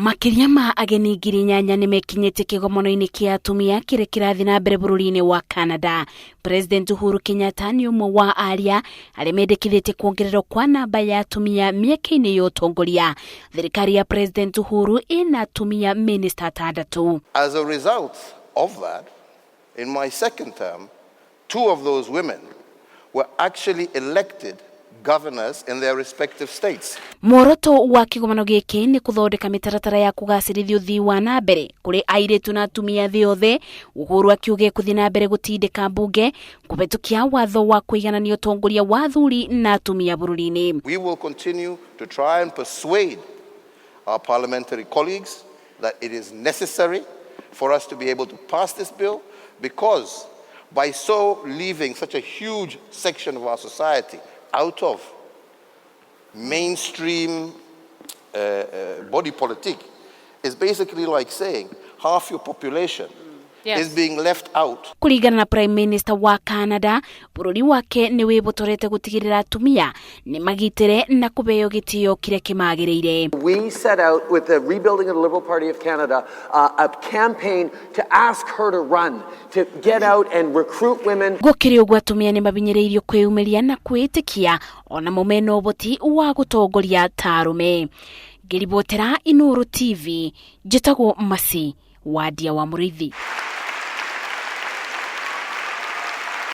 Makĩria ma ageni 8,000 nĩ mekinyĩtie kĩgomano-inĩ kĩa atumia kĩrĩa kĩrathiĩ na mbere bũrũri-inĩ wa Canada. President Uhuru Kenyatta nĩ ũmwe wa aria arĩa mendekithĩtie kuongererwo kwa namba ya atumia mĩeke-inĩ ya ũtongoria. Thirikari ya President Uhuru ĩna atumia minista atandatũ. As a result of that, in my second term, two of those women were actually elected governors in their respective states. Muoroto wa kĩgomano gĩkĩ nĩ kũthondeka mĩtaratara ya kũgacĩrithia ũthii wa na mbere kũrĩ airĩtu na atumia thĩ yothe. Uhuru akiuga ekũthiĩ na mbere gũtindĩka mbunge kũhetũkia watho wa kũiganania ũtongoria wa athuri na atumia bũrũri-inĩ. We will continue to try and persuade our parliamentary colleagues that it is necessary for us to be able to pass this bill, because by so leaving such a huge section of our society out of mainstream body politic is basically like saying half your population is being left out. Kũringana na Prime Minister wa Canada, bũrũri wake nĩ wĩbotorete gũtigĩrĩra atumia nĩ magitĩre na kũheo gĩtĩo kĩrĩa kĩmagĩrĩire. We set out with the rebuilding of the Liberal Party of Canada a campaign to ask her to run, to get out and recruit women. Gũkĩrĩ ũguo, atumia nĩ mabinyĩrĩirio kwĩyumĩria na kwĩĩtĩkia onamo mena ũhoti wa gũtongoria ta arũme. Ngĩribotera Inuru TV, njĩtagwo Masi Wadia wa Mũrĩithi.